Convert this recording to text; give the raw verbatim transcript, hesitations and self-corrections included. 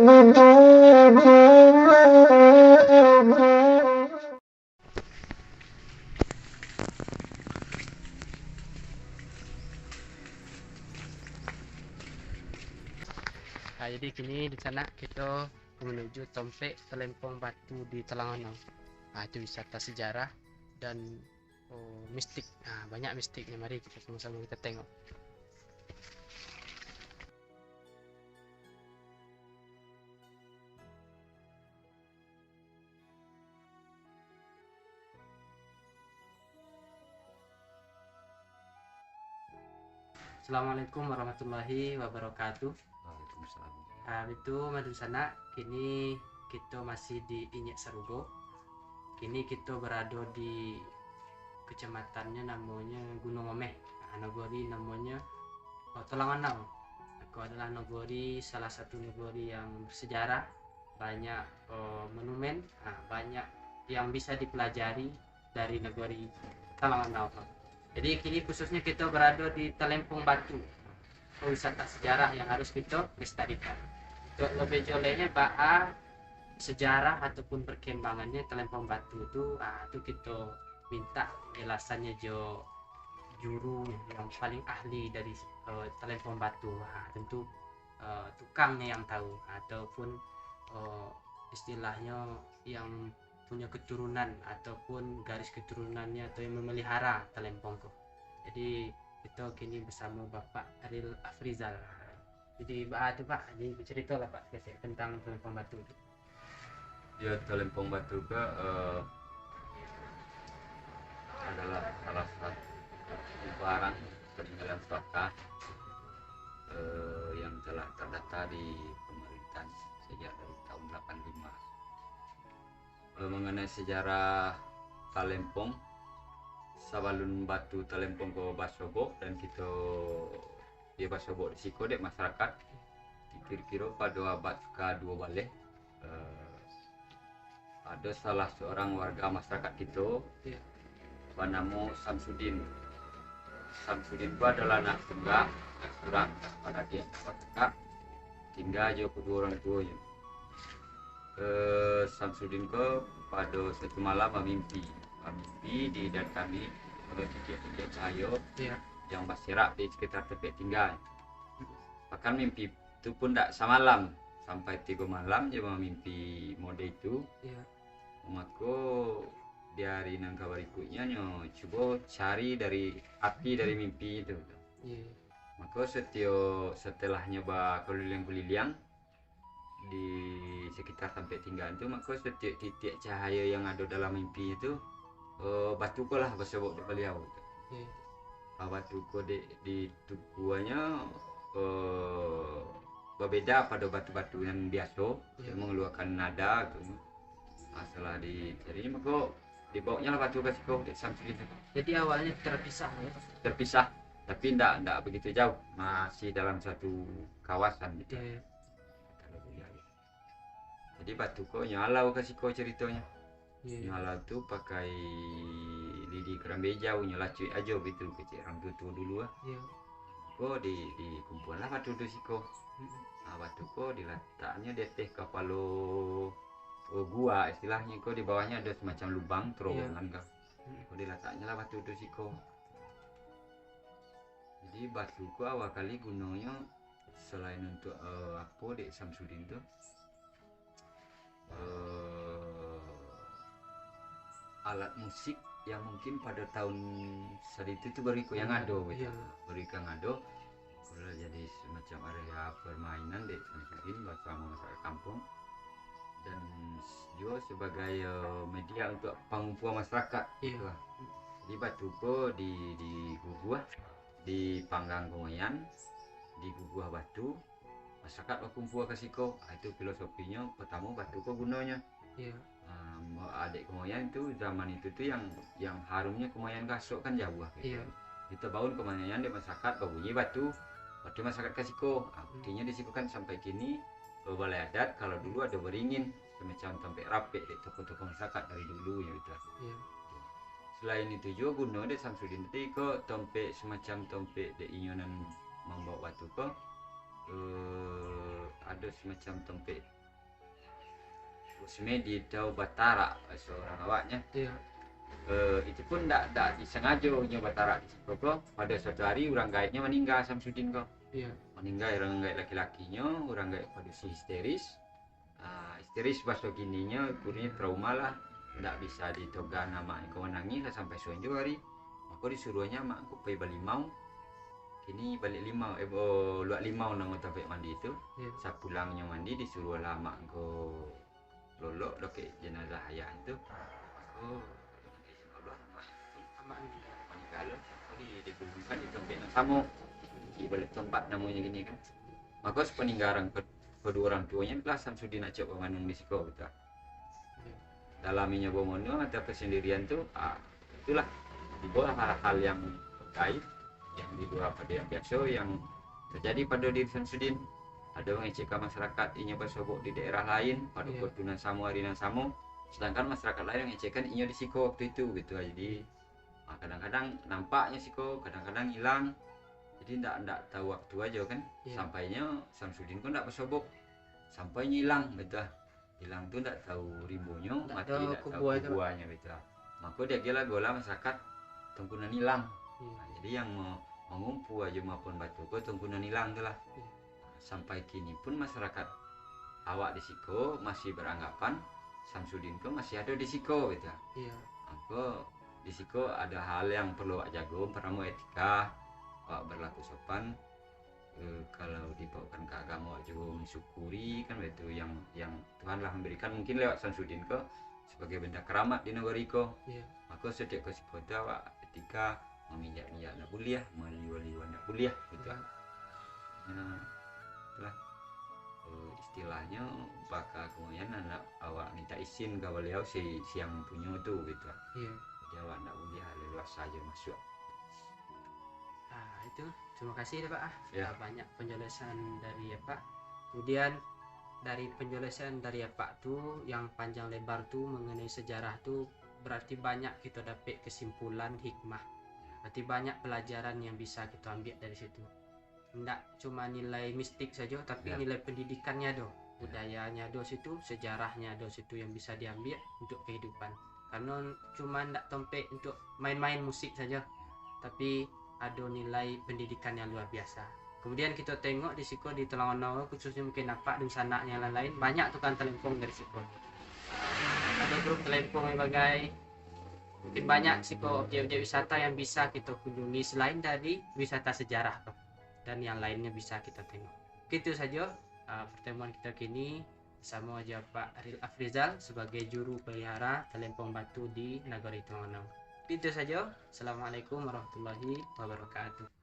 Ah, jadi kini di sanak kito manuju tompek Talempong Batu di Talanganau. Ah, itu wisata sejarah dan, oh, mistik. Ah, banyak mistiknya. Mari kito samo-samo kito tengok. Assalamualaikum warahmatullahi wabarakatuh. Waalaikumsalam. Ah, itu, Madun Sanak, kini kito masih di Inyek Sarugo. Kini kito barado di kecamatannya namonyo Gunung Omeh. Ah, nagori namonyo, oh, Talanganau. Iko adalah nagori, salah satu nagori yang bersejarah, banyak, eh, monumen, ah, banyak yang bisa dipelajari dari nagori Talanganau. Jadi, kini khususnya kito barado di Talempong Batu, wisata sejarah yang harus kito lestarikan. Untuk lebih jolehnya, baa sejarah ataupun perkembangannya Talempong Batu tu, ah, tu kito minta penjelasannyo jo juru yang paling ahli dari, eh, Talempong Batu. Ah, tentu, eh, tukangnya yang tahu, ataupun, eh, istilahnyo yang punyo keturunan ataupun garis keturunannya atau yang memelihara Talempong ko. Jadi, kito kini bersama Bapak Ariel Afrizal. Jadi, baa tu, Pak, jadi berceritalah, Pak, sikik tentang Talempong Batu tu. Ya, Talempong Batu ko, eh, adalah salah satu barang peninggalan pusaka, eh, yang telah terdata di pemerintahan sejak dari tahun delapan lima. Eh, mengenai sejarah Talempong, sabalun batu Talempong ko basobok dan kito, dia basobok di siko dek masyarakat, kiro-kiro pado abad ka duo baleh, eh, ado salah seorang warga masyarakat kito, ya, banamo Samsudin. Samsudin tu adalah anak tunggal, anak surang, anak dia kakak, tingga jo kedua orang tuonyo. Eh, Samsudin ko pado satu malam bamimpi. Bamimpi didatangi oleh titik-titik cahayo, ya, yang baserak di sekitar tampek tingga. Bahkan mimpi tu pun dak samalam, sampai tigo malam je mamimpi mode itu. Iya. Mako, di hari nan ka barikutnyo, nyo cubo cari dari api dari mimpi itu. Iya. Mako, setiap, setelahnya bakuliliang-kuliliang di sekitar tampek tingga tu, mako, setiap titik cahayo yang ado dalam mimpi itu, eh, batu ko lah basobok dek baliau. Iya. Ah, batu ko dek di tukuanyo, eh, babeda pado batu-batu yang biaso, iya, yang mangaluakan nada tu. Ah, setelah dicari, mako dibaoknyo lah batu ka siko, dek Samsudin tu. Jadi awalnya terpisah, ya? Terpisah, tapi ndak, ndak begitu jauh, masih dalam satu kawasan gitu. Iya, iya. Kalau dilihat. Jadi batu ko nyo alau ka siko ceritonyo. Iya, iya. Nyo alau tu pakai lidi karambia ijau, nyo lacuik ajo gitu, kecek urang tuo-tuo dulu lah. Iya. Ko di, dikumpuan lah batu tu siko. Mm-mm. Nah, batu ko dilataknyo di ateh kapalo, oh, gua istilahnyo ko, di bawahnyo ado semacam lubang, iya, terowongan ka. Mm-mm. Ko dilataknyo lah batu tu siko. Jadi batu ko awal kali gunonyo selain untuk, eh, apo dek Samsudin tu, eh, alat musik yang mungkin pada tahun saat itu tu baru iko yang ado, gitu. Iya. Baru iko yang ado. Kalau jadi semacam area permainan dek Samsudin bersama masyarakat kampung. Dan juga sebagai, eh, media untuk pangumpuan masyarakat, iya, gitu lah. Jadi batu ko di, diguguah, dipanggang kumayan, diguguah batu, masyarakat bakumpua ka siko. Ah, itu filosofinyo, pertamo batu ko gunonyo. Iya. Ah, mo-, adek kumayan tu, zaman itu tu yang, yang harumnyo kumayan gasok kan jauah, gitu. Iya. Kito baun kumayan dek masyarakat, babunyi batu, batu masyarakat ka siko. Ah, hmm, buktinyo di siko kan sampai kini, eh, balai adat, kalau dulu ado baringin, semacam tampek rapek dek tokoh-tokoh masyarakat dari dulu, yo, gitu. Iya. Selain itu juo guno dek Samsudin tadi ko tompek, semacam tompek dek inyo nan mambaok batu ko, eh, ado semacam tompek. Usme di Dau Batarak, bahaso urang awaknyo. Iya. Eh, itu pun ndak, ndak disangajo inyo batarak di situ ko. Pada suatu hari urang gaeknyo maningga Samsudin ko. Iya. Maningga urang gaek laki-lakinyo, urang gaek padusi histeris. Ah, histeris bahaso kininyo, gurunya trauma lah. Ndak bisa ditoga amak ko manangih lah sampai suanjo hari. Mako disuruahnyo amak ko pai balimau. Kini balik limau, eh, oh, luak limau namo tampek mandi tu. Iya. Sapulangnyo mandi disuruahlah amak ko lolok dokek jenazah ayah tu. Mako Allah, Amak meninggal. Maningga lo, mako di, dikuburkan di tompek nan samo. Di balik tompek namonyo kini kan. Mako sapaningga urang ke-, kedua urang tuonyo lah Samsudin acok bamanung di siko gitu. Dalam inyo bamanung atau kesendirian tu, ah, itulah tibo hal-hal yang gaib, yang di lua pado yang biaso yang terjadi pado diri Samsudin. Ado mangecekkan masyarakat inyo basobok di daerah lain pado Iya. waktu nan samo, hari nan samo, sedangkan masyarakat lain mangecekkan inyo di siko waktu itu gitu. Jadi, ah, kadang-kadang nampaknyo siko, kadang-kadang ilang. Jadi ndak, ndak tahu waktu ajo kan. Iya. Sampai nyo Samsudin ko ndak basobok. Sampai nyo ilang gitu lah. Ilang tu ndak tahu rimbonyo, Ndak mati tahu ndak tahu kubua tu. Kubuanyo gitu lah. Mako diagiahlah gola masyarakat Tungku Nan Ilang. Iya. Nah, jadi yang ma-, mangumpu ajo maapun batu ko Tungku Nan Ilang tu lah. Iya. Sampai kini pun masyarakat awak di siko masih beranggapan Samsudin ko masih ado di siko gitu. Iya. Mako di siko ada hal yang perlu awak jago, pertama etika, awak berlaku sopan. Eh, kalau dibawakan ke agama, awak juga mensyukuri kan itu yang, yang Tuhan lah memberikan mungkin lewat Samsudin ko sebagai benda keramat di nagari ko. Iya. Mako setiap ke siko tu awak etika maminjak-minjak ndak buliah, maliwah-liwah ndak buliah gitu. Iya. Nah, itulah. Eh, istilahnyo baka kemudian anak awak minta izin ka baliau si, si yang punyo tu gitu. Iya. Jadi awak ndak buliah leluasa sajo masuk. Ah, itu. Terima kasih dah, Pak. Ah, Ya. Banyak penjelasan dari Apak. Kemudian dari penjelasan dari Apak tu yang panjang lebar tu mengenai sejarah tu, berarti banyak kita dapat kesimpulan hikmah. Berarti banyak pelajaran yang bisa kita ambil dari situ. Ndak cuma nilai mistik saja, tapi Ya. nilai pendidikannya ado, Ya. budayanya ado situ, sejarahnya ado situ yang bisa diambil untuk kehidupan. Karena cuma ndak tompek untuk main-main musik saja, tapi ado nilai pendidikan yang luar biasa. Kemudian kita tengok di siko di Tulangono, khususnya mungkin Apak dunsanak yang lain-lain, banyak tukang talempong dari siko. Ado grup talempong yang bagai. Mungkin banyak siko objek-objek wisata yang bisa kita kunjungi selain dari wisata sejarah tu. Dan yang lainnya bisa kita tengok. Itu saja, ah, pertemuan kita kini. Samo aja Pak Ril Afrizal sebagai juru pelihara talempong batu di Nagari Tulangono. Itu saja. Assalamualaikum warahmatullahi wabarakatuh.